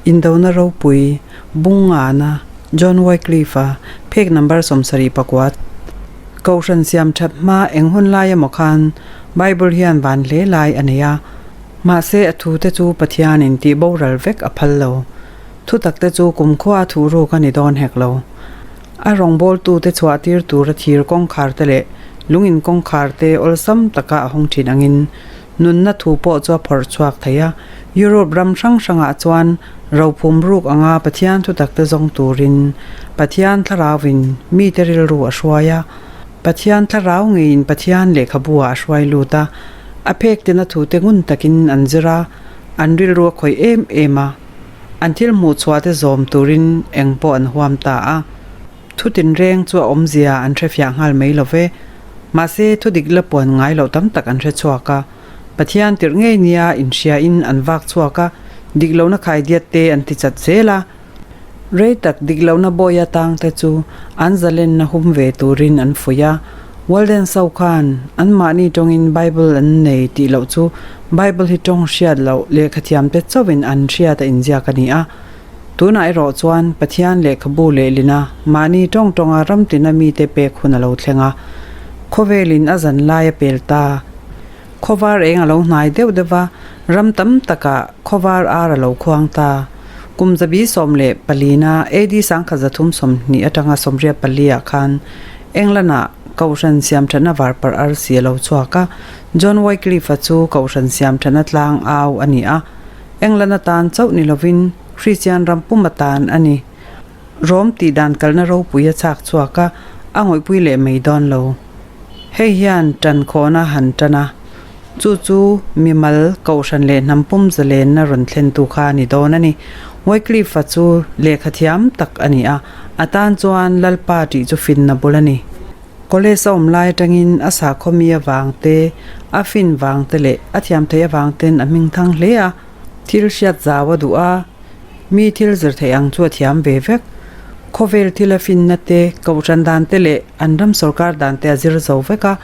Indona ropui, bung ngana, John Wycliffe-a, phek number 74. Kohhran siam that hma eng hun lai emaw khan Bible hian van hle lai a nei a, mahse a thute chu Pathianin tih boral vek a phal lo. Thutakte chu kumkhua thu ruk a ni dawn hek lo. A rawngbawltute chhuah tir tura thir kawngkhar te leh lungin kawngkhar te awlsam taka a hawng thin angin nunna thu pawh chu a phawrh chhuak thei a. Europe ram hrang hrangah chuan rophum ruk anga Pathian thutakte zawng turin Pathian thlarauin mite rilru a hruai a. Pathian thlarau ngeiin Pathian lehkhabu ah a hruai lut a, a phek tena thute ngun takin an zir a, an rilru a khawih em em a. An thil hmuh chhuah te zawm turin eng pawh an huam ta a. Thu tinreng chu a awmzia an hrefiah nghal mai lo ve. Mahse, thu dik la puan ngai loh tam tak an hre chhuak a. Pathian tirh ngei nia inhriain an vak chhuak a, dik lohna khaidiat te an ti chat zel a. Rei tak dik lohna bawi atang te chu an zalenna hum ve turin an fuih a. Walden so khan anmahni tawngin Bible an nei tih loh chu Bible hi tawng hriat loh lehkhathiam te chauhin an hriat a inziak a ni a. Tunah erawh chuan Pathian lehkhabu lehlina mahni tawng tawnga ram tina mite pek hun a lo thleng a. Khawvelin a zan lai a pel ta. Khawvar eng a lo hnai deuh deuh va, ram tam takah khawvar ar a lo khuang ta. Kum 114na AD 1330 atanga 84 ah khan England-ah Kohhran siamthatna varparh arsi a lo chhuak a, John Wycliffe-a chu Kohhran siamthatna tlang au a ni a, England atan chauh ni lovin Kristian ram pum atan a ni. Rom tih dan kalna ropui a chhak chhuak a, a ngawihpui leh mai dawn lo. Hei hian tan khawhna han tan a, chu chu mimal Kohhran leh hnam pum zalenna rawn thlentu kha a ni dawn a ni. Wycliffe-a chu lehkha thiam tak a ni a, a tan chuan Lalpa tih chu finna bul a ni. College a awm lai atangin a sakhawmi avang te, a fin vang te leh a thiam theih avang ten a hming thang hle a. Thil hriat zau a duh a, mi thil zir theih ang chu a thiam ve vek. Khawvel thil a finna te, kohhran dan te leh an ram sorkar dan te a zir zo vek a,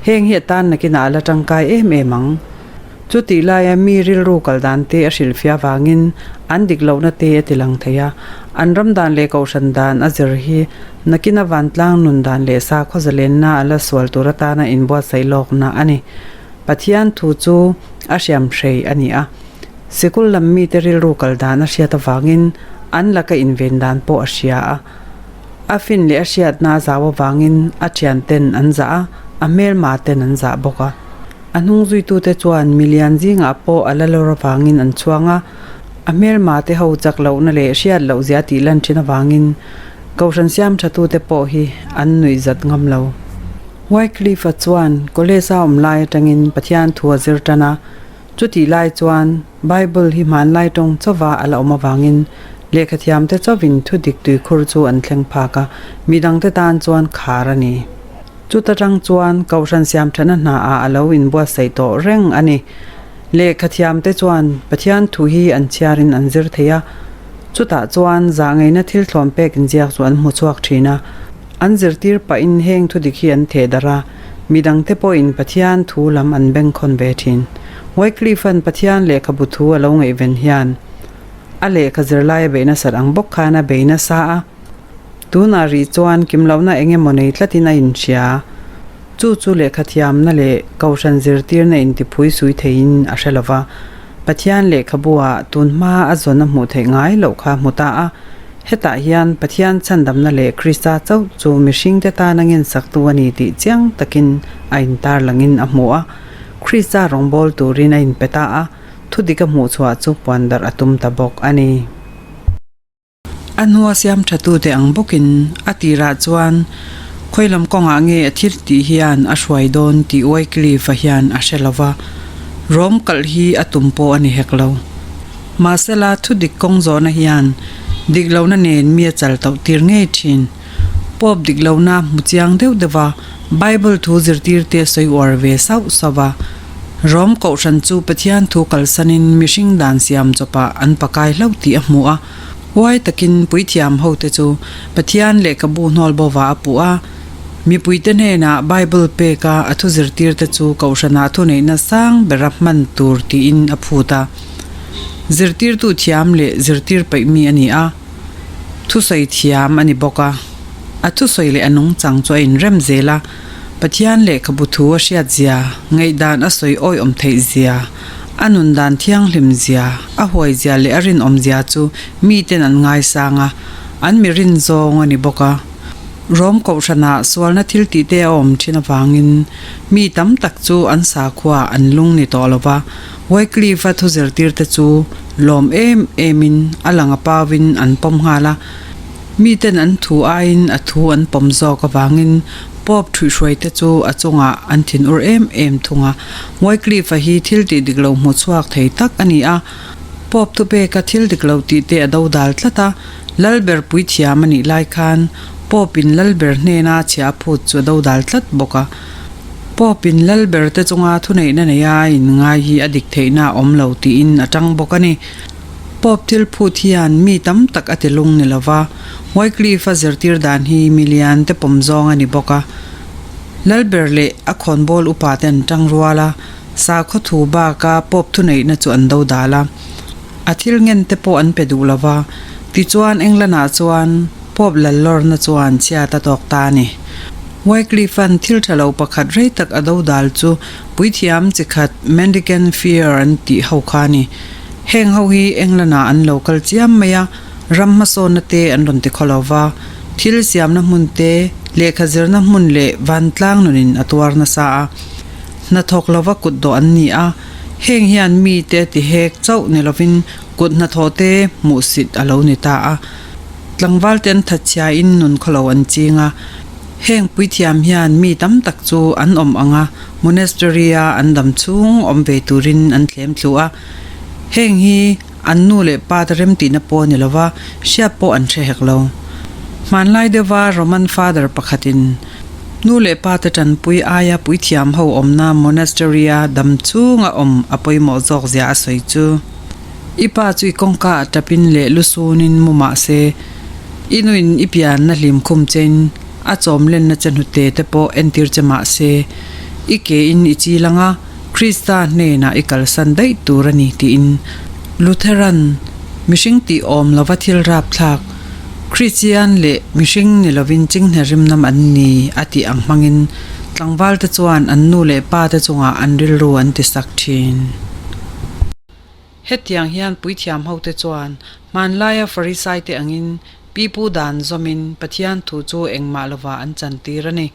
heng hi a tan nakinah a la tangkai em em ang. Chutih laia mi rilru kal dan te a hrilhfiah avangin an dik lohna te a ti lang thei a, an ram dan leh kohhran dan a zir hi nakina vantlang nun dan leh sakhaw zalenna a la sual tur atana inbuatsaih lawkna a ni. Pathian thu chu a hriam hrei a ni a, sikul lam mite rilru kal dan a hriat avangin an laka inven dan pawh a hria a, a fin leh a hriatna a zau avangin a thianten an zah a, a hmelma ten an zah bawk a. A hnung zuitute chuan milian zingah pawh a la lawr avangin an chhuang a, a hmelma te ho chak lohna leh hriat loh zia tih lan thin avangin Kohhran siam thatute pawh hi an nuih zat ngam lo. Wycliffe-a chuan college a awm lai atangin Pathian thu a zir tan a, chutih lai chuan Bible hi hmanlai tawng chauva a la awm avangin lehkhathiamte chauhin thudik tuikhur chu an thleng phak a, midangte tan chuan khar a ni. Chuta tang chuan Kohhran siamthatna hna ah a lo inbuatsaih tawh reng a ni. Lehkha thiamte chuan Pathian thu hi an chhiarin an zir thei a, chutah chuan zahngeina thil thlawn pek inziak chu an hmu chhuak thin a. An zirtir pahin heng thu dik hi an theh darh a, midangte pawhin Pathian thu lam an bengkhawn ve thin. Wycliffe-a'n Pathian lehkhabu thu a lo ngaihven hian a lehkha zirlai a beih nasat ang bawk khan a bei nasa a. Tunah rih chuan kim lohna eng emaw nei tlatin a inhria. Chu chu lehkha thiamna leh kohhran zirtirna intiphui sui theiin a hre lo va. Pathian lehkhabu-ah tun hma a zawn a hmuh theih ngai loh kha hmu ta a. Hetah hian Pathian chhandamna leh Krista chauh chu mihringte tana ngensaktu a ni tih chiang takin a intarlangin a hmu a. Krista rawngbâwl turin a inpe ta a, thudik a hmuhchhuah chu puandarh a tum ta bawk a ni. A hnua siam thatute ang bawkin a tirah chuan khawi lam kawngah nge a thil tih hian a hruai dawn tih Wycliffe-a hian a hre lo va, Rom kalh hi a tum pawh a ni hek lo. Mahsela thu dik kawng zawhna hian dik lohna nen mi a chal tauh tir ngei thin. Pope dik lohna hmu chiang deuh deuh a, Bible thu zirtirte a sawi uar ve sauh sauh a. Rom kohhran chu Pathian thu kalsanin mihring dan siam chawpah an pakai hlauh tih a hmu a. Huai takin puithiam hote chu Pathian lehkhabu hnawl bova a puh a, mipuite hnenah Bible peka a thu zirtirte chu kohhranah thuneihna sang bera hman tur tiin a phut a. Zirtirtu thiam leh zirtir peih mi a ni a, thusawi thiam a ni bawk a. A thusawi leh a nungchang chu a inrem zel a, Pathian lehkhabu thu a hriat zia, ngaihdan a sawi awiawm theih zia, a nun dan thianghlim zia, a huai zia leh a rinawm zia chu miten an ngaisang a, an mi rin zawng a ni bawk a. Rom kohhranah sualna thil tih te a awm thin avangin mi tam tak chu an sakhua an lung ni tawh lo va, Wycliffe-a thu zirtirte chu lawm em emin a lang a pauin an pawm nghal a. Miten an thu aiin a thu an pawm zawk avangin Pope ṭhuihhruaite chu a chungah an thinur em em thung a. Wycliffe-a hi thil tih dik lo hmu chhuak thei tak a ni a. Pope thupeka thil dik lo tih te a dodal tlat a. Lalber puithiam a nih lai khan Pope-in Lalber hnena chhia a phut chu a dodal tlat bawk a. Pope-in Lalber te chunga thuneihna neia a inngai hi a dik theihna a awm lo tiin a ṭang bawk a ni. Pope thil phut hian mi tam tak a ti lung ni lova, Wycliffe-a zirtir dan hi mi lian te pawm zawng a ni bawk a. Lalber leh a khawnbawl upa te an tang rual a, sakhaw thu baka Pope thuneihna chu an do dal a. A thil ngen te pawh an pe duh lova, tichuan England-ah chuan Pope lallawrna chuan chhiat a tawk ta a ni. Wycliffe-a'n thil tha lo pakhat rei tak a do dal chu puithiam chi khat Mendicant Fear an tih ho kha a ni. Heng ho hi England-ah an lo kal chiam mai a, ram hmasawnna te an rawn ti khaw lo va, thil siamna hmun te, lehkha zirna hmun leh vantlang nunin a tuar nasa a. Hnathawk lova kut dawh an ni a, heng hian mite ti hek chauh ni lovin kut hnathawh te hmuhsit a lo ni ta a. Tlangval te an thatchhiain nun khaw lo an ching a, heng puithiam hian mi tam tak chu an awm ang a, monastery-a an dam chhung awm ve turin an thlem thlu a. Heng hi an nu leh pa te remtihna pawh a ni lova, hriat pawh an hre hek lo. Hmanlai deuha Roman father pakhatin nu leh pa te tanpui aia puithiam ho awmna monastery-a dam chhunga awm a pawimawh zawk zia a sawi chu. I pa chu i kawngka ah tapin leh lusunin mu mah se, i nuin i pianna hlim khum chein a chawm lenna che hnute te pawh entir che mah se, i ke in i chil anga Krista hnenah i kalsan daih tur a ni tiin Lutheran mihring tih awm lova thil rapthlak Kristian leh mihring ni lovin chinghne rimnam an ni a tih ang hmangin tlangval te chuan an nu leh pa te chungah an rilru an ti sak thin. Hetiang hian puithiam hote chuan hmanlaia Farisaite angin pipu dan zawmin Pathian thu chu engmah lovah an chantir a ni.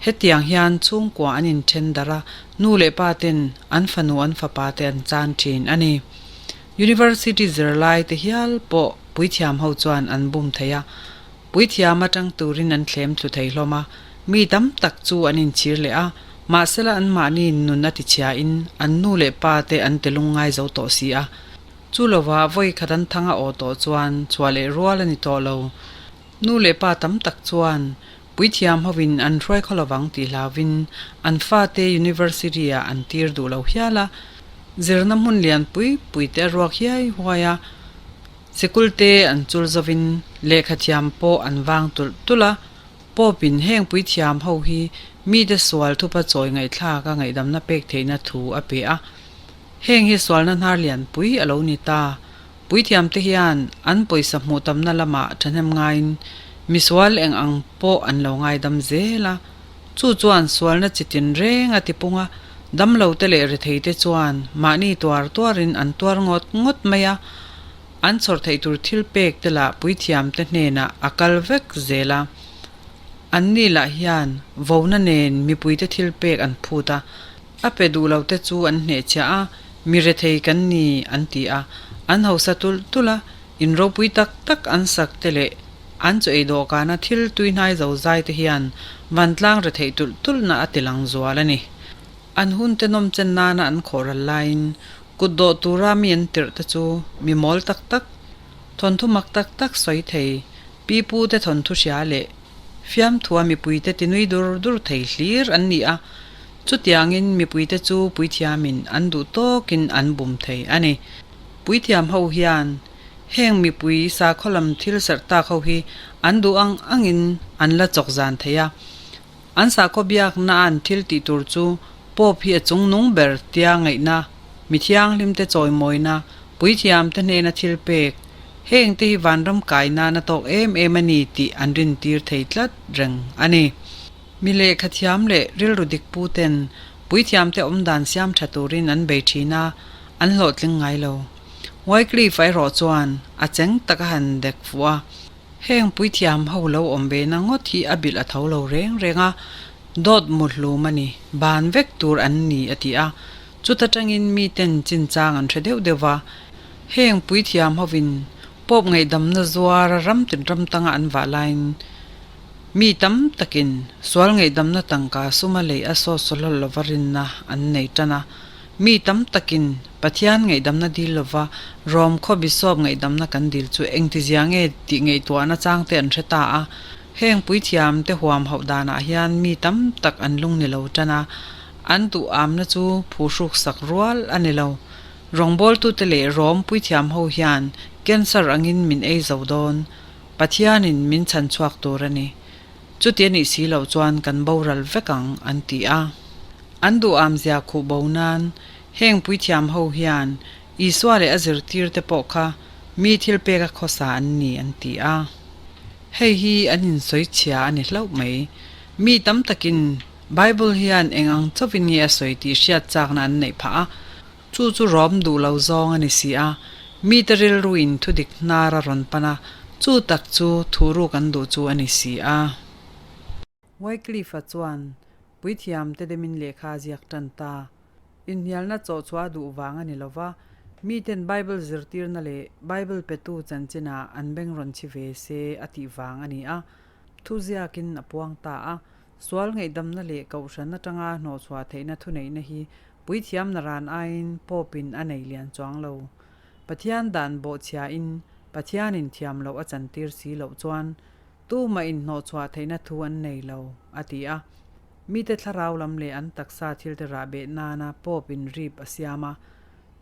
Hetiang hian chhungkua an inthen darh a, nu leh pa ten an fanu an fapa te an chan thin a ni. University zirlai te hial pawh puithiam ho chuan an bum thei a, puithiam atang turin an thlem thlu thei hlawm a, mi tam tak chu an inchhir leh a, mahsela anmahni nun a tichhiain an nu leh pa te an ti lungngai zo tawh si a. Chu lova vawi khat an thang a aw tawh chuan chhuah leh rual a ni tawh lo. Nu leh pa tam tak chuan puithiam hovin an hruai khaw lovang tih hlauvin an fate university ah an tir duh lo hial a, zirna hmun lian pui pui te a ruak hiai huai a, sikul te an chul zovin lehkha thiam pawh an vang tulh tulh a, Pope in heng puithiam ho hi mite sual thupa chawi ngaihthlak a ngaihdamna pek theihna thu a pe a, heng hi sualna hnar lianpui a lo ni ta. Puithiamte hian an pawisa hmuh tamna lamah thahnem ngaiin misual eng ang pawh an lo ngaidam zel a. Chu chuan sualna chi tinreng a tipung a, damlote leh retheite chuan mahni tuar tuarin an tuar ngawt ngawt mai a, an chhawr theih tur thil pek te lah puithiamte hnenah a kal vek zel a. Anni lah hian vona nen mipuite thil pek an phut a, A pe duh lo te chu an hnehchhiah a, mi rethei kan ni an ti a, an hausa tulh tulh a, in ropui tak tak an sak te leh an chaw ei dawhkana thil tuihnai zo zai te hian vantlang retheih tulh tulhna a ti lang zual a ni. An hun te nawm chen nana an khawh ral laiin kut dawh tura mi an tirh te chu mi mawl tak tak, thawnthu mak tak tak sawi thei, pipu te thawnthu hria leh Fiamthua mipuite tinui dur dur thei hlir an ni a, chutiangin mipuite chu puithiamin an duh tawkin an bum thei a ni. Puithiam ho hian heng mipui sakhaw lam thil serh tak ho hi an duh ang angin an la chawk zan thei a. An sakhaw biakna an thil tih tur chu Pope hi a chungnung ber tia ngaihna, mi thianghlimte chawimawina, Puithiamte hnena thil pek, hengte hi vanram kai nan a tawk em em a ni tih an rintir thei tlat reng a ni. Mi lehkha thiam leh rilru dik pu ten puithiamte awmdan siam tha turin an bei thin a, an hlawhtling ngai lo. Wycliffe erawh chuan a cheng tak a han dek fuh a, heng puithiam ho lo awm ve na ngawt hi a bilh a tho lo reng reng a, dawt mu hlum a ni, ban vek tur an ni a ti a. Chuta tangin miten chinchang an hre deuh deuh va, heng puithiam hovin pawp ngaihdamna zuara ram tin ram tanga an vah laiin mi tam takin sual ngaihdamna tangka suma lei a sawt sawhlawlh lova rinna an nei tan a. Mi tam takin Pathian ngaihdamna dil lova Rom khaw bisawp ngaihdamna kan dil chu engtizia nge tih ngaihtuahna changte an hre ta a. Heng puithiam te huam hauh danah hian mi tam tak an lung ni lo tan a. An duh amna chu phuhruk sak rual a ni lo. Rawngbawltute leh Rom puithiam ho hian cancer angin min ei zo dawn. Pathianin min chhan chhuak tur a ni. Chuti a nih si loh chuan kan boral vek ang, an ti a. An duh amzia khuh bo nan heng puithiam ho hian Isua leh a zirtirte pawh kha mi thil peka khawsa an ni, an ti a. Hei hi an insawi chhia a ni hlauh mai. Mi tam takin Bible hian eng ang chauhin nge a sawi tih hriat chakna an neih phah a, chu chu rawm duh lo zawng a ni si a, mite rilruin thudik hnar a rawn pan a, chu tak chu thuruk an duh chu a ni si a. Wycliffe-a chuan puithiamte demin lehkha a ziak tan ta. Inhnialna chawh chhuah a duh vang a ni lo va, miten Bible zirtirna leh Bible petu chanchinah an beng rawn chhi ve se a tih vang a ni a, thuziakin a puang ta a. Sual ngaihdamna leh kohhran atanga hnawhchhuah theihna thuneihna hi puithiam naran aiin Pope-in a nei lian chuang lo. Pathian dan bawhchhiain Pathianin thiam loh a chantir si loh chuan tumah inhnawhchhuah theihna thu an nei lo, a ti a. Mite thlarau lam leh an taksa thilte rahbeh nana Pope-in rip a siam a.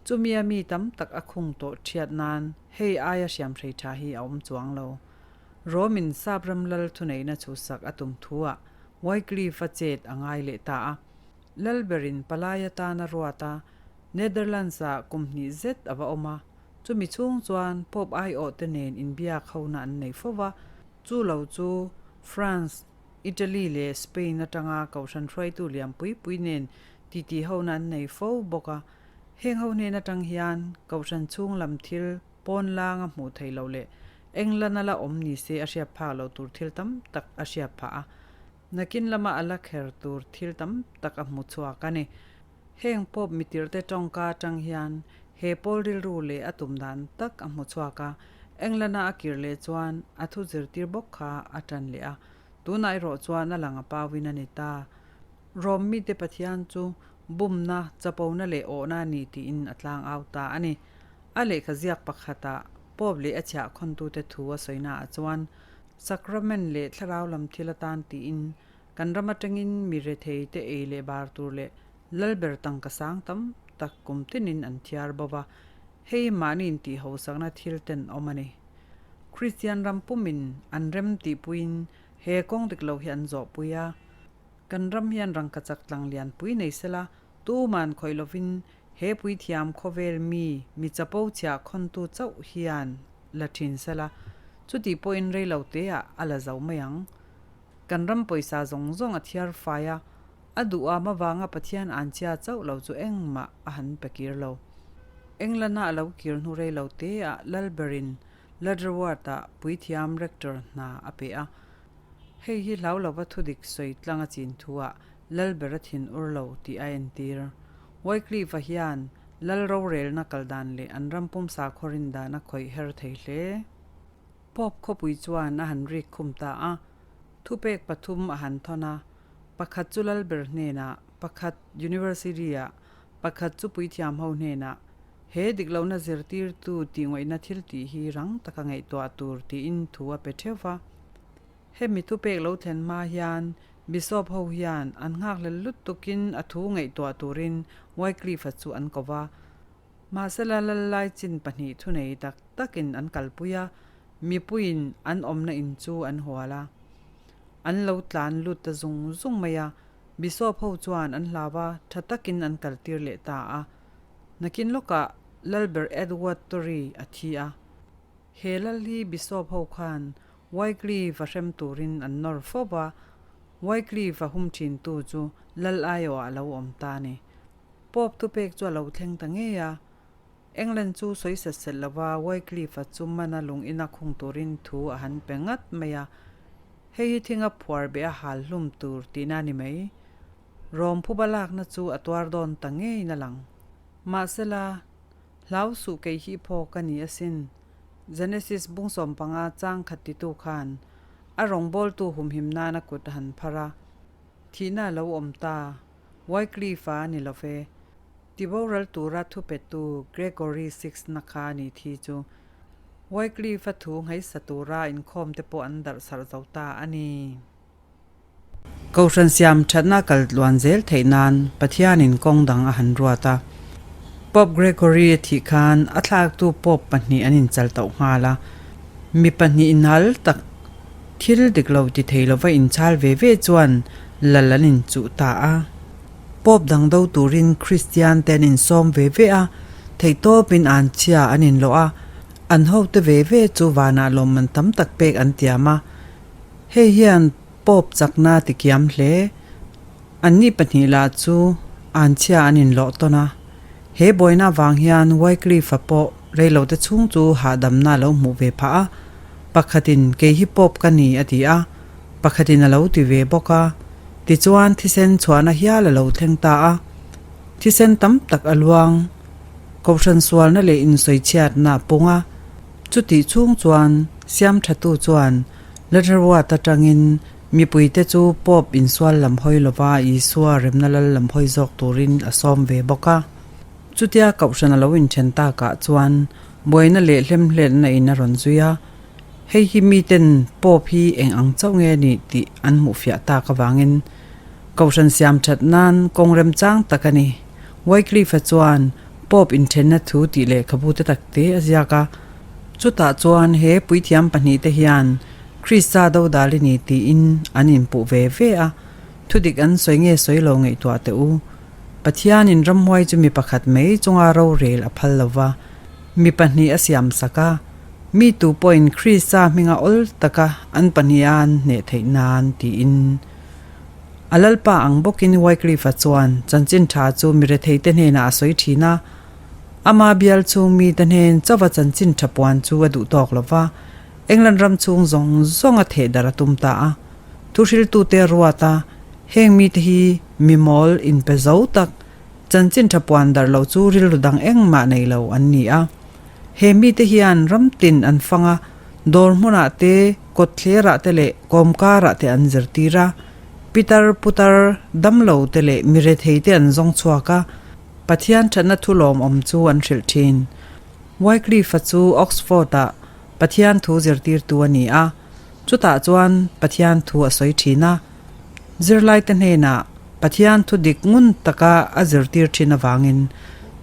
Chumia mi tam tak a khung tawh thiat nan hei aia hriamhrei tha hi a awm chuang lo. Romin sap ram lal thuneihna chhuhsak a tum thuah Wycliffe-a chet a ngai leh ta a. Lalberin palai atana ruat a, Netherlands-ah kum hnih zet a va awm a. Chumi chhung chuan Pope aiawhte nen inbiak hona an nei fo va. Chu lo chu France, Italy leh Spain atanga kohhran hruaitu lian pui pui nen titi hona an nei fo bawk a. Heng ho hnen atang hian kohhran chhung lam thil pawn langa hmuh theih loh leh England a la awm ni se a hriat phak loh tur thil tam tak a hriat phah a, nakin lama a la kher tur thil tam tak a hmu chhuak a ni. Heng pawp mitirhte tawngka atang hian he pawl rilru leh a tum dan tak a hmu chhuak a, England a a kir leh chuan a thu zirtir bawk kha a tan leh a, tunah erawh chuan a lang a pauin a ni ta. Rom mite Pathian chu bumna, chapona leh awhna a ni tiin a tlang au ta a ni. A lehkha ziak pakhatah Pope leh a chhiah khawntute thu a sawinaah chuan Sacrament leh thlarau lam thil atan tiin kan ram atangin mi rethei te ei leh bar tur leh lalber tangka sang tam tak kum tinin an thiar bo va, hei mahni intihhosakna thil ten awm a ni. Kristian ram pumin an rem tihpuiin he kawng dik lo hi an zawhpui a. Kan ram hian rangkachak tlang lianpui nei sela tuman khawih lovin He puithiam khawvel mi, mi chapo chhiah khawntu chauh hian la thin sela, chutih pawhin rei lo teah a la zo mai ang. Kan ram pawisa zawng zawng a thiar fai a, a duh am avanga Pathian anchhia chauh lo chu engmah a han pe kir lo. England-a a lo kir hnu rei lo teah Lalberin Lutterworth-ah puithiam rector hna a pe a. Hei hi hlau lova thudik sawi tlang a chin thuah Lalber a thin ur lo tih a entir. Wycliffe-a hian Lal rorelna kal dan leh an ram pumsa khawrin dan a khawih her thei hle. Pope khawpui chuan a han rik khum ta a, thupek pathum a han thawn a, pakhat chu Lalber hnenah, pakhat University-ah, pakhat chu puithiam ho hnenah, he diklohna zirtirtu tihngawihna thil tih hi rang taka ngaihtuah tur tiin thu a pe theuh va. Hemi thupek lo thlen hma hian Bishop ho hian an nghakhlel lutukin a thu ngaihtuah turin Wycliffe-a chu an ko va. Mahsela lallai chin pahnih thunei tak takin an kalpui a, mipuiin an awmna in chu an hual a. An lo tlan lut ta zung zung mai a, Bishop ho chuan an hlau a, tha takin an kaltir leh ta a. Nakin lawkah. Lalber Edward Tory a thi a. He lal hi Bishop ho khan Wycliffe a hrem turin an nawr fawp a, Wycliffe a hum thintu chu lal aiawh ah a lo awm ta a ni. Pope thupek chu a lo thleng ta ngei a, England chu sawi set set lova Wycliffe a chu mana lung ina khung turin thu a han pe ngat mai a, hei hi thinga phuar beh a hal hlum tur tihna a ni mai. Rom phuba lakna chu a tuar dawn ta ngeiin a lang. Mahsela, hlau suh kei hi phaw ka ni asin. Genesis bung 15 chang khat titu khan a rawngbawltu humhim nana kut a han phar a, thihna a lo awm ta. Wycliffe-a a ni lo ve. Tiboral tura thupetu Gregory VI-na kha a ni thi chu. Wycliffe-a thu nghaisa tura inkhawmte pawh an darh sarh zo ta a ni. Kohhran siam thatna kal tluan zel theih nan Pathianin kawng dang a han ruat a. Pope Gregory a thih khan a thlaktu Pope pahnih an inchal tauh nghal a. Mi pahnih inhal tak thil dik lo ti thei lova inchal ve ve chuan lal an inchuh ta a. Pope dang do turin Kristian te an insawm ve ve a, theihtawpin anchhia an inlawh a, an hote ve ve chu vanah lawmman tam tak pek an tiam a. Hei hian Pope chakna a tikiam hle. Anni pahnih lah chu anchhia an inlawh tawn a. He buaina avang hian Wycliffe-a pawh reilote chhung chu hahdamna a lo hmuh ve phah a. Pakhatin kei hi Pope ka ni a ti a, pakhatin a lo ti ve bawk a. Tichuan thisen chhuahna hial a lo thleng ta a. Thisen tam tak a luang. Kohhran sualna leh insawichhiatna a pung a. Chutih chhung chuan siamthatu chuan Letterworth atangin mipuite chu Pope insual lam hawi lova Isua remna lal lam hawi zawk turin a sawm ve bawk a. Chutia kohhran a lo inthen takah chuan buaina leh hlemhletna in a rawn zui a. Hei hi miten Pope hi eng ang chauh nge ni tih an hmuhfiah tak avangin kohhran siam that nan kawng remchang tak a ni. Wycliffe-a chuan Pope inthenna thu tih lehkhabu te takte a ziak a. Chutah chuan he puithiam pahnihte hian Krista dodal i ni tiin an inpuh ve ve a, thudik an sawi nge sawi lo ngaihtuah teh u. Pathianin ramhuai chu mi pakhat mai chunga rorel a phal lo va, mi pahnih a siam sak a, mi tu pawhin Krista hminga awl taka an pahniha an hneh theih nan tiin. A lalpa ang bawkin Wycliffe-a chuan chanchin tha chu mi retheite hnenah a sawi thin a, Ama bial chhung mite hnen chauha chanchin tha puan chu a duh tawk lo va, England ram chhung zawng zawng a theh darh a tum ta a. Thuhriltute a ruat a, heng mite hi mi mawl inpe zo tak, chanchin tha puan darh loh chu rilru dang engmah nei lo an ni a. He mite hian ram tin an fang a, dawr hmunah te, kawtthlerah te leh kawmkarah te an zirtir a, pitar putar damlo te leh mi rethei te an zawng chhuak a, Pathian thatna thu lawmawm chu an hrilh thin. Wycliffe-a chu Oxford-ah Pathian thu zirtirtu a ni a, chutah chuan Pathian thu a sawi thin a. Zirlaite hnenah Pathian thu dik ngun taka a zirtir thin avangin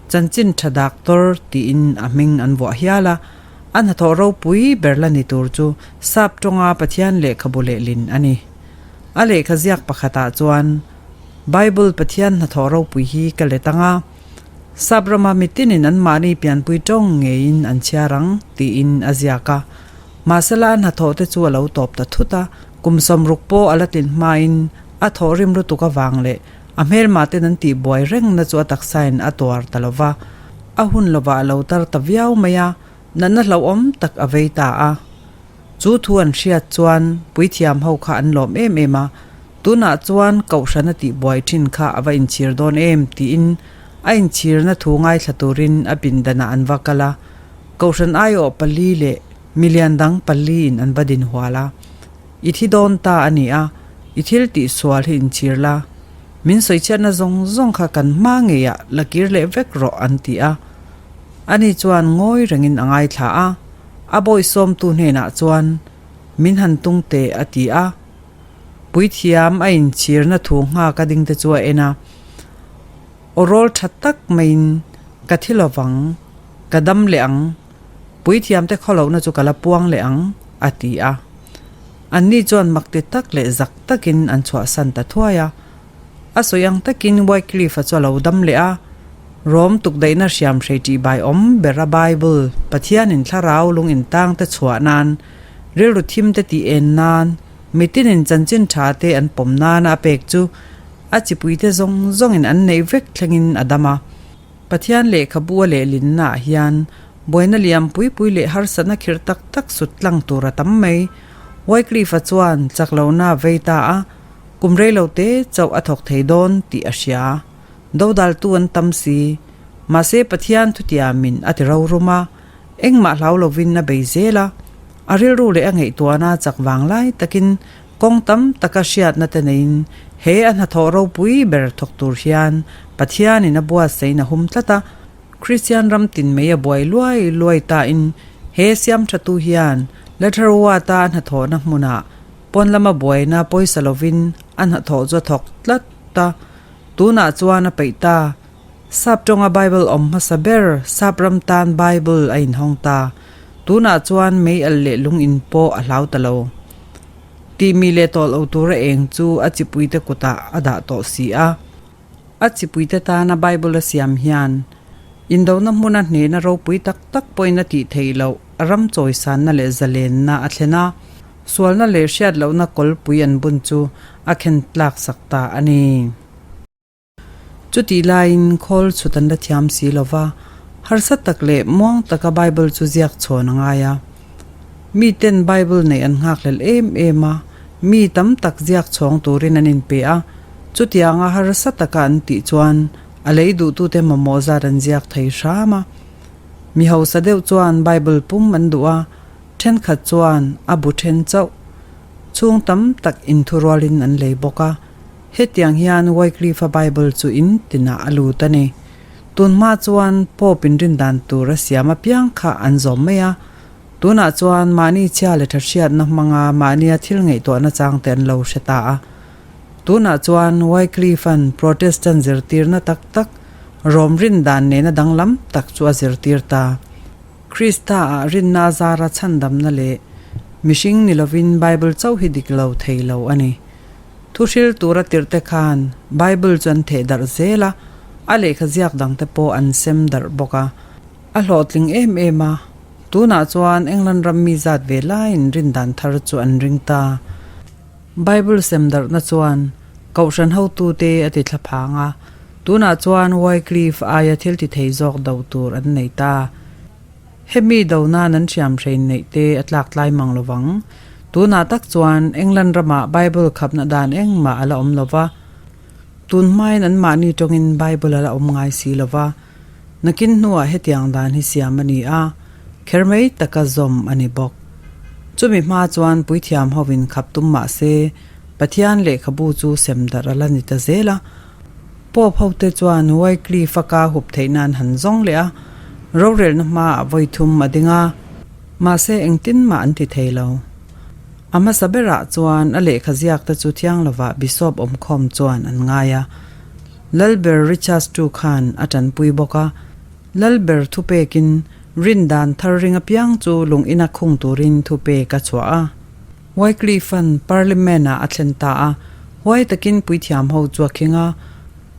Chanchin Tha Doctor tiin a hming an vuah hial a. A hnathawh ropui ber la ni tur chu Sap tawnga Pathian lehkhabu lehlin a ni. A lehkha ziak pakhatah chuan Bible Pathian hnathawh ropui hi ka let ang a, Sap rama mitinin anmahni pianpui tawng ngeiin an chhiar ang, tiin a ziak a. Mahsela a hnathawh te chu a lo tawp ta thut a, kum 60 pawh a la tlin hmain a thawh rim lutuk avang leh a hmelmah ten an tih buai rengna chu a taksain a tuar ta lo va, a hun lovah a lo tar ta viau mai a, natna hlauhawm tak a vei ta a. Chu thu an hriat chuan puithiam ho kha an lawm em em a, Tunah chuan kohhran a tih buai thin kha a va inchhir dawn em? tiin a inchhirna thu ngaithla turin a pindanah an va kal a. Kohhran aiawh pali leh milian dang paliin an va din hual a. I thi dawn ta a ni a, i thil tih sual hi inchhir la. Min sawichhiatna zawng zawng kha kan hma ngeiah la kir leh vek rawh an ti a. Ani chuan ngawi rengin a ngaithla a, a bawihsawmtu hnenah chuan min han tung teh a ti a. Puithiam a inchhirna thu nghak a ding te chu a en a, Aw rawl tha tak maiin ka thi lovang, ka dam leh ang, puithiam te khawlohna chu ka la puang leh ang, a ti a. Anni chuan mak ti tak leh zak takin an chhuahsan ta thuai a. A sawi ang takin Wycliffe-a chu a lo dam leh a. Rom tukdaihna hriamhrei ṭihbai awm bera Bible, Pathianin thlarau lung intangte chhuah nan, rilru thimte tih en nan, mitinin chanchin ṭha te an pawm nana a pek chu a chipuite zawng zawngin an neih vek thlengin a dam a. Pathian lehkhabu a lehlinnaah hian buaina liam pui pui leh harsatna khirh tak tak sut tlang tur a tam mai. Wycliffe-a chuan chak lohna a vei ta a, kum rei lo te chauh a thawk thei dawn tih a hria. Dodaltu an tam si. Mahse Pathian thutiamin a ti rorum a, engmah hlau lovin a bei zel a. A rilru leh a ngaihtuahna chak vang lai takin Kawng tam taka hriatna te neiin he a hnathawh ropui ber thawk tur hian Pathianin a buatsain a hum tlat a, Kristian ram tin mai a buai luai luai tain he siamthatu hian Letharwata a hnathawhna hmunah pawn lama buaina pawisa lovin a hnathawh chu a thawk tlat a, tunah chuan a peih ta. Sap tawnga Bible awm hmasa ber Sap ram tan Bible a inhawng ta. Tunah chuan mei al leh lung in pawh a hlau ta lo. Tihmi leh tawh lo tura eng chu a chipuite kutah a dah tawh si a. A chipuite tana Bible a siam hian indona hmuna hnehna ropui tak tak pawhin a tih theih loh a ram chawisanna leh zalenna a thlen a, sualna leh hriat lohna kawlpui an bun chu a khen tlak sak ta a ni. Chutih laiin khawl chhut an la thiam si lo va, harsa tak leh muang taka Bible chu ziak chhawn a ngai a. Miten Bible neih an nghakhlel em em a, mi tam tak ziak chhawng turin an inpe a, chutianga harsa taka an tih chuan a lei duhtute mamawh zat an ziak thei hram a. Mi hausa deuh chuan Bible pum an duh a, thenkhat chuan a bu then chauh. Chhung tam tak inthurualin an lei bawk a. Hetiang hian Wycliffe-a Bible chu in tinah a lut a ni. Tun hma chuan Pope in rindan tur a siam apiang kha an zawm mai a. Tunah chuan mahni chhia leh tha hriatna hmanga mahnia thil ngaihtuahna changte an lo hre ta a. Tunah chuan Wycliffe-a'n Protestant zirtirna tak tak, Rom rindan nena danglam tak chu a zirtir ta. Krista-ah rinna a zara chhandamna leh mihring ni lovin Bible chauh hi dik lo thei lo a ni. Thu hril tura tirhte khan Bible chu an theh darh zel a, a lehkha ziak dangte pawh an sem darh bawk a. A hlawhtling em em a, tunah chuan England ram mi zat ve laiin rindan thar chu an ring ta. Bible sem darhna chuan Kohhran hotute a ti thla phang a, tunah chuan Wycliffe aia thil ti thei zawk do tur an nei ta. Hemi do nan an hriam hrein neih te a tlak tlai mang lo vang. Tunah tak chuan England ramah Bible khapna dan engmah a la awm lo va. Tun hmain anmahni tawngin Bible a la awm ngai si lo va. Nakin hnuah hetiang dan hi siam a ni a, kher mai taka zawm a ni bawk. Chumi hma chuan puithiam hovin khap tum mah se, Pathian lehkhabu chu sem darh a la ni ta zel a. Pope hote chuan Wycliffe-a ka hup theih nan han zawng leh a, rorelna hmaah vawi thum a ding a. Mahse engtin mah an ti thei lo. A hmasa berah chuan a lehkha ziakte chu thiang lovah Bishop awmkhawm chuan an ngai a. Lalber Richard ii khan a tanpui bawk a. Lalber thupekin rindan thar ring apiang chu lung ina khung turin thupek a chhuah a. Wycliffe-a'n Parliament-ah a thlen ta a, huai takin puithiam ho chu a khing a,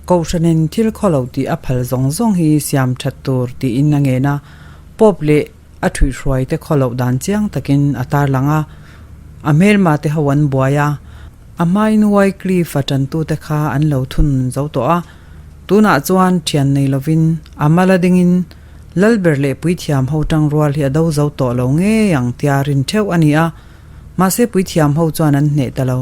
Kohhranin thil khaw lo tih a phal zawng zawng hi siam that tur tiin a ngen a, Pope leh a thuihhruaite khaw loh dan chiang takin a tarlang a, a hmelma te ho an buai a, a hmain Wycliffe-a tantute kha an lo thun zo tawh a, tunah chuan thian nei lovin a mal a dingin Lalber leh puithiam ho tangrual hi a do zo tawh lo ngei ang tia rin theuh a ni a, mahse puithiam ho chuan an hneh ta lo.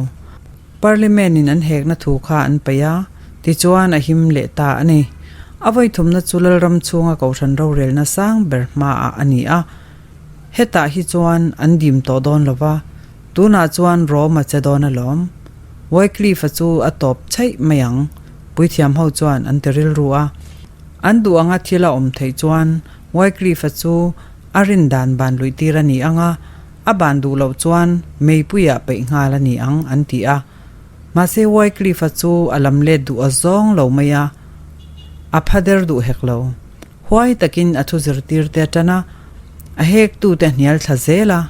Parliament in an hekna thu kha an paih a, tichuan a him leh ta a ni. A vawithumna chu Lalram chhunga Kohhran rorelna sang ber hmaah a ni a, hetah hi chuan an dim tawh dawn lo va, tunah chuan Rome a che dawn alawm. Wycliffe-a chu a tawp chheih mai ang, puithiam ho chuan an ti rilru a. An duh anga thil a awm theih chuan Wycliffe-a chu a rin dan ban luih tir a ni ang a, a ban duh loh chuan meipuiah peih nghal a ni ang an ti a. Mahse Wycliffe-a chu a lam let duh a zawng lo mai a, a pha der duh hek lo. Huai takin a thu zirtir te a tan a, a hektute a hnial thla zel a,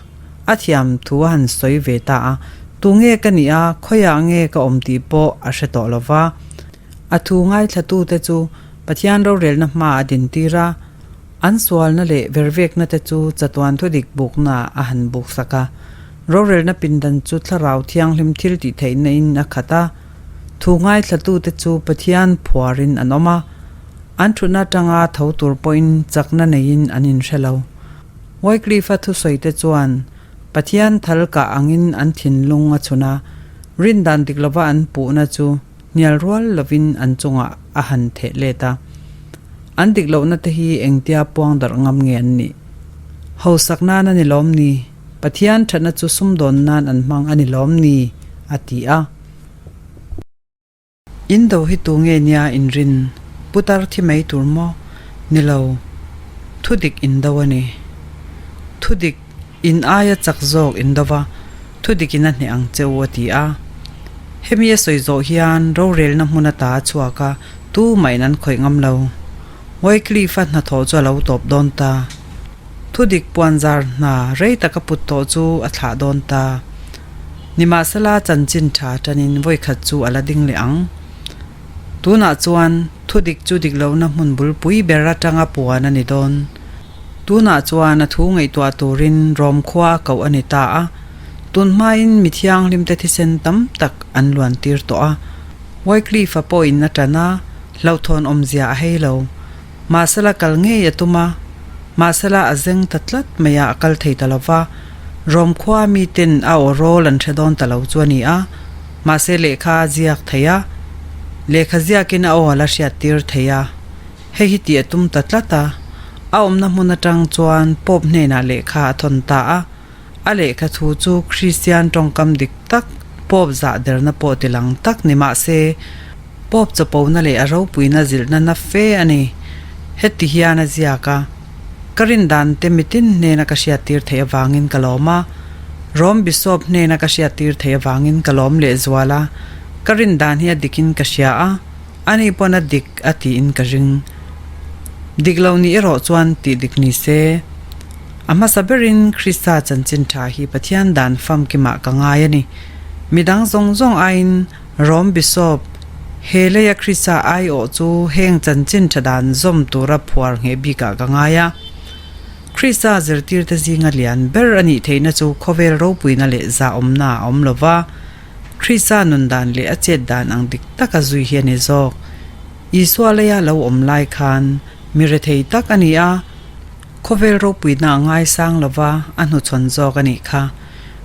a thiam thu a han sawi ve ta a, tunge ka nih a, khawiah nge ka awm tih pawh a hre tawh lo va. A thu ngaithlatute chu Pathian rorelna hma a dintir a, an sualna leh vervekna te chu chatuan thudik bukna a han buksak a. Rorelna pindan chu thlarau thianghlim thil tih theihna in a khat a, thu ngaithlatute chu Pathian phuarin an awm a, an thutna atanga tho tur pawhin chakna neiin an inhre lo. Wycliffe-a thusawi te chuan Pathian thal kah angin an thinlung a chhun a, rindan dik lova an puhna chu hnial rual lovin an chungah a han theh let a. An dik lohna te hi engtia puang darh ngam nge an nih? Hausak nan a ni lawm ni? Pathian thatna chu sumdawn nan an hmang a ni lawm ni? a ti a. In do hi tu nge nia inrin? Putar thi mai tur maw? Ni lo. Thudik in do a ni. Thudik in aia chak zawk in do va, thudik in a hneh ang che u a ti a. Hemi a sawi zawh hian rorelna hmun ata a chhuak a, tu mahin an khawih ngam lo. Wycliffe-a hnathawh chu a lo tawp dawn ta. Thudik puanzar hna rei taka put tawh chu a thlah dawn ta. Nimahsela chanchin tha tanin vawikhat chu a la ding leh ang. Tunah chuan thudik chu dik lohna hmun bulpui ber atanga puan a ni dawn. Tunah chuan a thu ngaihtuah turin Rom khua a koh a ni ta a. Tun hmain mi thianghlimte thisen tam tak an luan tir tawh a. Wycliffe-a pawhin a tan a, hlauhthawn awmzia a hei lo. Mahsela kal ngei a tum a, mahsela a zeng ta tlat mai a, a kal thei ta lo va. Rom khua miten a aw rawl an hre dawn ta lo chu a ni a, mahse lehkha a ziak thei a, lehkha ziakin a aw a la hriat tir thei a, hei hi tih a tum ta tlat a. A awmna hmun atang chuan Pope hnenah lehkha a thawn ta a, a lehkha thu chu Kristian tawngkam dik tak, Pope zah derna pawh ti lang tak ni mah se, Pope chawpona leh a ropuina zilhna na fe a ni. Heti hian a ziak a, Ka rindan te mitin hnena ka hriattir theih avangin ka lawm a, Rom Bishop hnena ka hriattir theih avangin ka lawm lehzual a, ka rindan hi a dikin ka hria a, ani pawn a dik a tiin ka ring. Dik lo nih erawh chuan tih dik ni se. A hmasa berin Krista chanchin tha hi Pathian dan famkimah ka ngai a ni. Midang zawng zawng aiin Rom Bishop, he leia Krista aiawh chu heng chanchin tha dan zawm tura phuar ngheh bikah ka ngai a. Krista zirtirte zinga lian ber a nih theihna chu khawvel ropuina leh zahawmna a awm lo va, Krista nun dan leh a chet dan ang dik taka zui hi a ni zawk. Isua leia lo awm lai khan mi rethei tak a ni a, khawvel ropuina a ngaisang lo va, a hnuchhawn zawk a nih kha.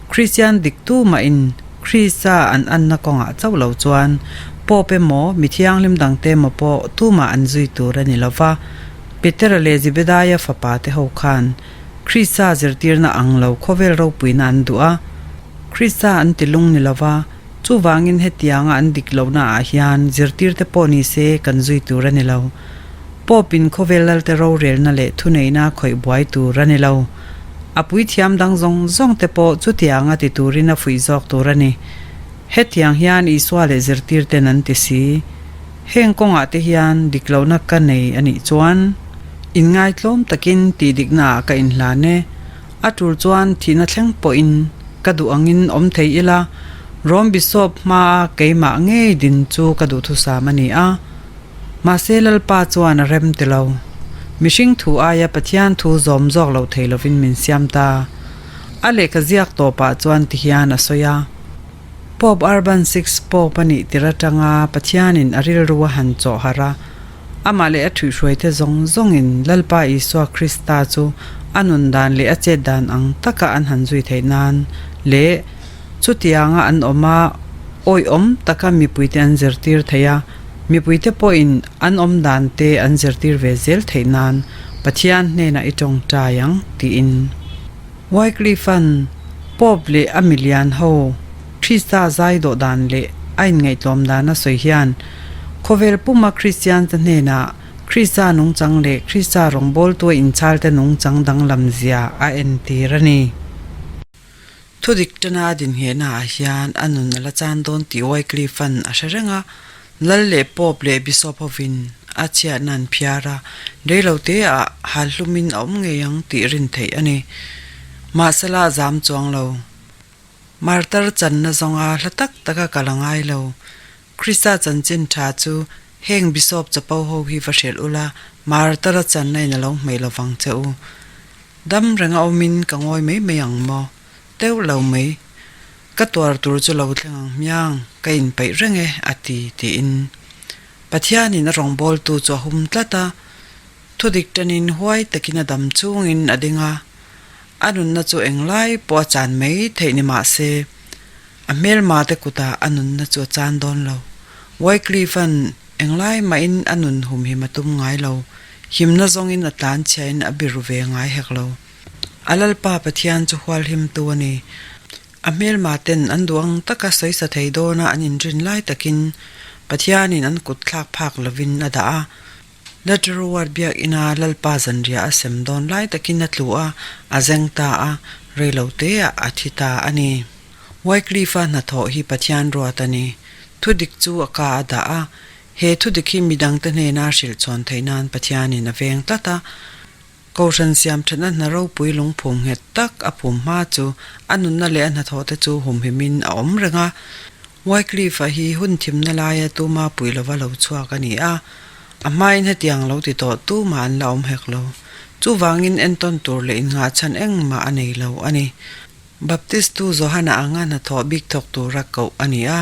Kristian dik tu mahin Krista an anna kawngah chauh lo chuan Pope emaw, mi thianghlim dangte emaw pawh tumah an zui tur a ni lo va. Petera leh Zebedaia fapa te ho khan Krista zirtirna ang lo khawvel ropuina an duh a, Krista an ti lung ni lo va, chuvangin hetianga an dik lohna ah hian zirtirte pawh ni se kan zui tur a ni lo. Pope in khawvel lalte rorelna leh thuneihna khawih buai tur a ni lo. A puithiam dang zawng zawng te pawh chutianga ti turin a fuih zawk tur a ni. Hetiang hian Isua leh zirtirten an ti si. Heng kawngah te hian dik lohna ka nei a nih chuan inngaihtlawm takin tih dikna ah ka inhlan e. A tul chuan thihna thleng pawhin ka duh angin awm thei ila, Rom Bishop hmaa keimah ngei din chu ka duhthusam a ni a. Mahse Lalpa chuan a rem ti lo. Mihring thu aia Pathian thu zawm zawk loh thei lovin min siam ta. A lehkha ziak tawpah chuan tihian a sawi a, Pope Urban vi Pope a nih tir atanga Pathianin a rilru a han chawh harh a, amah leh a thuihhruaite zawng zawngin Lalpa Isua Krista chu a nun dan leh a chet dan ang taka an han zui theih nan leh chutianga an awm a awihawm taka mipuite an zirtir thei a, mipuite pawhin an awm dan te an zirtir ve zel theih nan Pathian hnenah i tawngtai ang tiin. Wycliffe-a'n Pope leh a milian ho Krista zai dawh dan leh a inngaihtlawm dan a sawi hian khawvel puma Kristiante hnenah Krista nungchang leh Krista rawngbawltua inchhalte nungchang danglam zia a entir a ni. Thudik tana a dinhehna ah hian a nun a la chan dawn tih Wycliffe-a'n a hre reng a, Lal leh Pope leh Bishop hovin a chhiatna an phiar a, reilote ah hal hlumin a awm ngei ang tih rin theih a ni. Mahsela a zam chuang lo. Martar channa zawnga hla tak taka kal a ngai lo. Krista chanchin tha chu. Heng Bishop chapo ho hi va hrilh ula, Martar-a channa in a lo hmei lovang che u. Dam renga awmin ka ngawi mai mai ang maw? Teuh lo mai. Ka tuar tur chu lo thleng ang hmiang, ka inpeih reng e, a ti, tiin. Pathianin a rawngbawltu chu a hum tlat a, thudik tanin huai takin a dam chungin a ding a, a nunna chu englai pawh a chan mai theih ni mah se, a hmelma te kutah a nunna chu a chan dawn lo. Wycliffe-a'n englai mahin a nun humhim a tum ngai lo, himna zawngin a tlanchhiain a biru ve ngai hek lo. A Lalpa Pathian chu hualhimtu a ni. A hmelma ten an duh ang taka sawisa thei dawna an inrin lai takin Pathianin an kut thlak phak lovin a dah a. Latteroward biakina Lalpa zanriah a sem dawn lai takin a tlu a, a zeng ta a, reiloteah a thi ta a ni. Wycliffe-a hnathawh hi Pathian ruat a ni. Thudik chu a ka a dah a, he thudik hi midangte hnena hrilh chhawn theih nan Pathianin a veng tlat a. Kohhran siam thatna hna ropui lungphum nghet tak a phum hma chu a nunna leh a hnathawhte chu humhimin a awm reng a. Wycliffe-a hi hun thimna laia tuma pui lova lo chhuak a ni a, a hmain hetiang lo ti tawh tumah an la awm hek lo. Chuvangin entawn tur leh innghahchhan engmah a nei lo a ni. Baptistu Johana anga hnathawh bik thawk tura koh a ni a,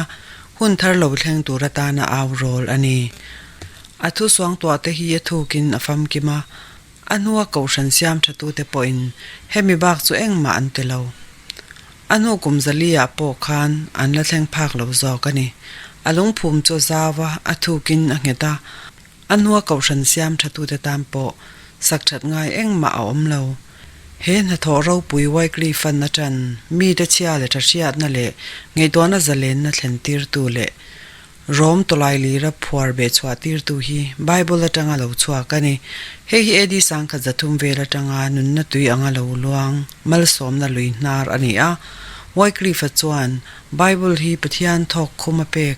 hun thar lo thleng tur atana au rawl a ni. A thu suangtuahte hi a thukin a famkim a, a hnua kohhran siam thatute pawhin hemi bak chu engmah an ti lo. A hnu kum zaliah pawh khan an la thleng phak lo zawk a ni. A lungphum chu a zau a, a thukin a nghet a, a hnua kohhran siam thatute tan pawh sak that ngai engmah a awm lo. He hnathawh ropui Wycliffe an atan mite chhia leh tha hriatna leh ngaihtuahna zalenna thlen tirtu leh Rom tawlai lira phuar beh chhuah tirtu hi Bible atanga lo chhuak a ni. Hei hi AD sangkhat 300 vel atanga nunna tui anga lo luang malsawmna lui hnar a ni a. Wycliffe-a chuan Bible hi Pathian thawk khum a pek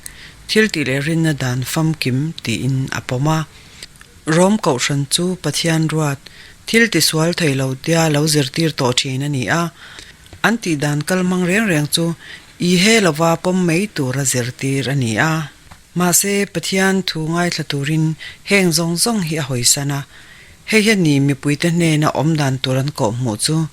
thil tih leh rinna dan famkim tiin a pawm a. Rom kohhran chu Pathian ruat thil tisual thei lo tia lo zirtir tawh thin a ni a. An tih dan kal hmang reng reng chu I he lova pawm mai tura zirtir a ni a. Mahse, Pathian thu ngaithla turin heng zawng zawng hi a hawisan a. Hei hian ni mipuite hnena awm dan tur an kawh hmuh chu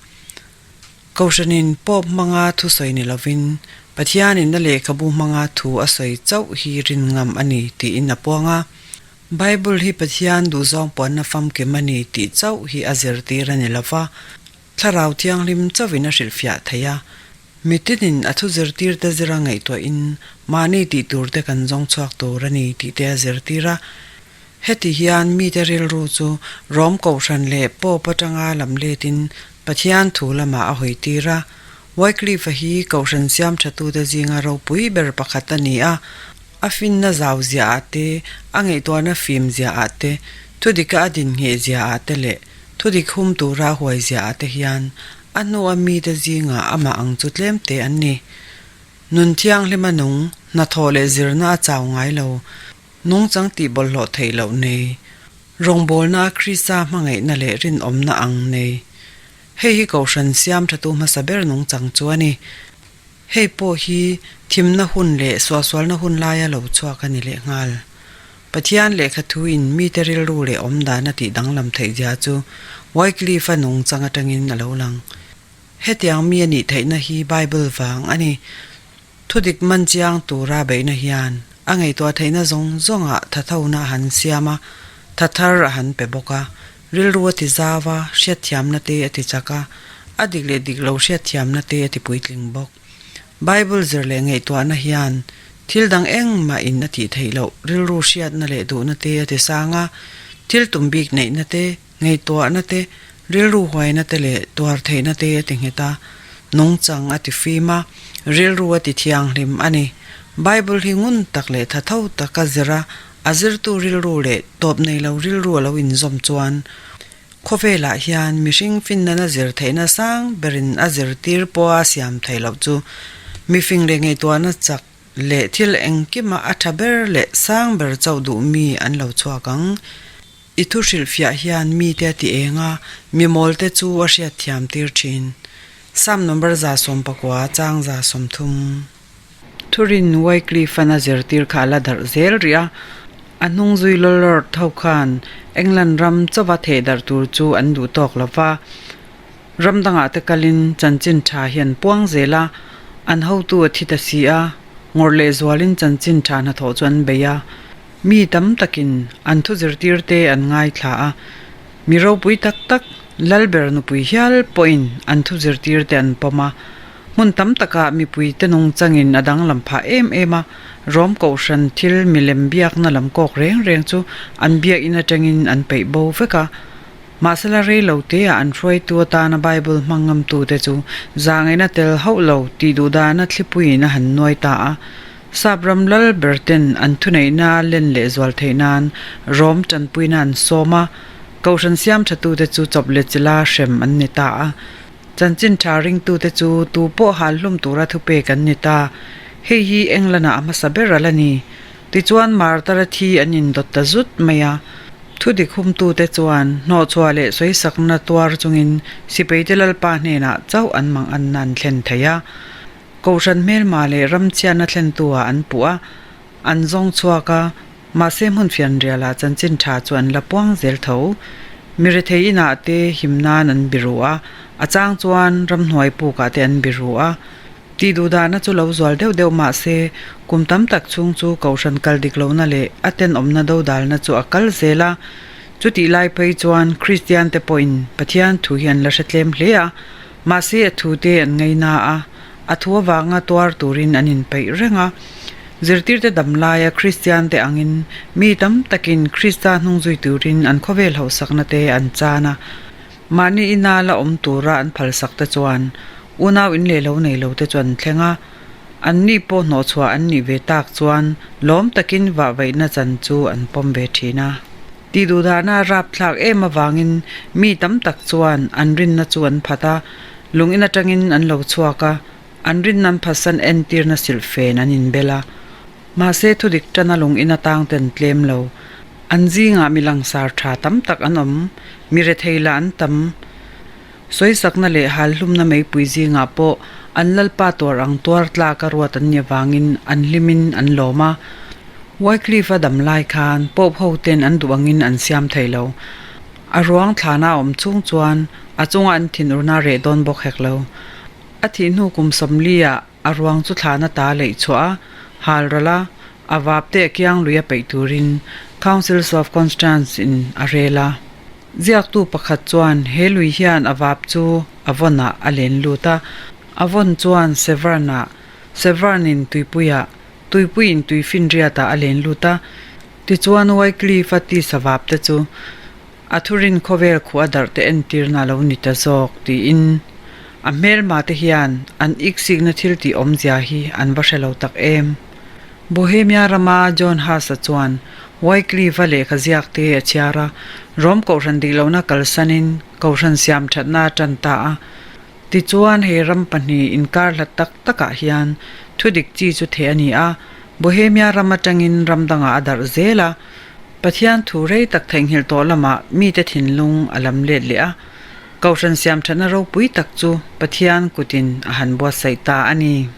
Kohhranin Pope hmanga thu sawi ni lovin Pathianin a lehkhabu hmanga thu a sawi chauh hi rin ngam a ni tiin a puang a. Bible hi Pathian duhzawng puanna famkim a ni tih chauh hi a zirtir a ni lova, Thlarau Thianghlim chauhin a hrilhfiah thei a. Mitinin a thu zirtirte zira ngaihtuahin mahni tih turte kan zawng chhuak tur a ni tih te a zirtir a. Heti hian mite rilru chu Rom Kohhran leh Pope atanga lam letin Pathian thu lamah a hawitir a. Wycliffe-a hi Kohhran siam thatute zinga ropui ber pakhat a ni a. A finna zau ziaah te, a ngaihtuahna fim ziaah te, thudika a dinngeh ziaah te leh thudik hum tura a huai ziaah te hian A hnua mite zingah amah ang chu tlemte an ni. Nun thianghlima nung, hnathawh leh zirna a chau ngai lo, nungchang tih bawlhhlawh theih loh nei, rawngbawlna a Krista hmangaihna leh rinawmna ang nei. Hei hi Kohhran siam thatu hmasa ber nungchang chu a ni. Hei pawh hi thimna hun leh suahsualna hun laia lo chhuak a ni lehnghal. Pathian lehkha thuin mite rilru leh awmdan a tih danglam theih zia chu Wycliffe-a nungchang atangin a lo lang. Hetiang mi a nih theihna hi Bible vang a ni. Thudik man chiang tura beihna hian a ngaihtuah theihna zawng zawngah thathona a han siam a, thathar a han pe bawk a. Rilru a ti zau a, hriatthiamna te a ti chak a, a dik leh dik lo hriatthiamna te a ti puitling bawk. Bible zir leh ngaihtuahna hian thil dang engmah in a tih theih loh rilru hriatna leh duhna te a ti sang a, thil tum bik neihna te, ngaihtuahna te, rilru huaina te leh tuar theihna te a ti nghet a, nungchang a ti fim a, rilru a ti thianghlim a ni. Bible hi ngun tak leh tha tho taka zir a, a zirtu rilru leh tawp nei lo rilru a lo inzawm chuan Khawvelah hian mihring finnan a zir theihna sang berin a zirtir pawha siam theih loh chu mifing leh ngaihtuahna chak leh thil engkima a tha ber leh sang ber chauh duh mi an lo chhuak ang. I thu hrilhfiah hian mite a ti eng a, mi mawlte chu a hriatthiam tir thin. Psalm number 119 chang 130. Thurin Wycliffe-an a zirtir kha a la darh zel rih a. A hnung zui Lollard ho khan England ram chauva theh darh tur chu an duh tawk lo va, ram dangah te kalin chanchin tha hi an puang zel a, an hotu a thi ta si a, ngawrh leh zualin chanchin tha hnathawh chu an bei a. Mi tam takin an thu zirtir te an ngaithla a, mi ropui tak tak Lalber nupui hial pawhin an thu zirtir te an pawm a. Hmun tam takah mipui te nungchangin a danglam phah em em a, Rom Kohhran thil milem biakna lam kawk reng reng chu an biakinn atangin an peih bo vek a. Mahsela rei lo teah an hruaitu atana Bible hmang ngamtute chu zangaihna tel hauh lo tih duhdahna thlipuiin a han nuai ta a. Sap ram lal ber ten an thuneihna len leh zual theih nan Rom tanpuina an sawm a, Kohhran siam thatute chu chawp leh chila hrem an ni ta a. Chanchin tha ringtute chu tu pawh hal hlum tura thupek an ni ta. Hei hi England-ah a hmasa ber a la ni. Tichuan Martar-a thi an indawt ta zut mai a. Thudik humtute chuan hnawhchhuah leh sawisakna tuar chungin sipaite Lalpa hnenah chauh an mang anna an thlen thei a. Kohhran hmelma leh ramchhiatna thlentu-ah an puh a, an zawng chhuak a. Mahse hmun fianrialah chanchin tha chu an la puang zel tho. Mi rethei inah te him nan an biru a, a chang chuan ramhnuai pukah te an biru a. Tih duhdahna chu lo zual deuh deuh mahse kum tam tak chhung chu kohhran kal dik lohna leh a tenawmna dodalna chu a kal zel a. Chutih lai phei chuan Kristian te pawhin Pathian thu hi an la hre tlem hle a, mahse a thu te an ngaina a, a thu avanga tuar turin an inpeih reng a. Zirtirte dam laia Kristiante angin mi tam takin Krista hnung zui turin an khawvel hauhsakna te an chan a. Mahni ina la awm tura an phalsak te chuan unau in leh lo nei lo te chu an thleng a. Anni pawh hnawhchhuah an nih ve tak chuan lawm takin vahvaihna chan chu an pawm ve thin a. Tih duhdahna a rapthlak em avangin mi tam tak chuan an rinna chu an phat a, lung in atangin an lo chhuak a, an rinna an phatsan entirna silhfen an inbel a. Mahse thudik tana lung in atang ten tlem lo. An zingah mi langsar tha tam tak an awm, mi rethei lah an tam. Sawisakna leh halhlumna meipui zingah pawh an lalpa tuar ang tuar tlaka ruat an ni avangin an hlimin an lawm a. Wycliffe-a dam lai khan Pope ho ten an duh angin an siam thei lo. A ruang thlana a awm chung chuan a chunga an thinurna reh dawn bawk hek lo. A thih hnu kum sawmliah a ruang chu thlana ta leih chhuah a, hal ral a, a vap te a kiang lui a peih turin Councils of Constance in a rel a. Ziaktu pakhat chuan he lui hian a vap chu a vawnah a len lut a, a vawn chuan Severn-ah, Severn-in tuipuiah, tuipuiin tuifinriatah a len lut a. Tichuan Wycliffe-a tisa vap te chu a thurin khawvel khuh a darh te entirna a lo ni ta zawk tiin a hmelma te hian an iksikna thil tih awmzia hi an va hre lo tak em. Bohemia rama John Huss-a chuan Wycliffe-a lehkha ziak te a chhiar a, Rom kohhran dik lohna kalsanin kohhran siam thatna a tan ta a. Tichuan he ram pahnih inkar hlat tak takah hian thudik chi chu theh a ni a, Bohemia ram atangin ram dangah a darh zel a, Pathian thu rei tak theihnghilh tawh lamah mite thinlung a lam let leh a, Kohhran siamthatna ropui tak chu Pathian kutin a han buatsaih ta a ni.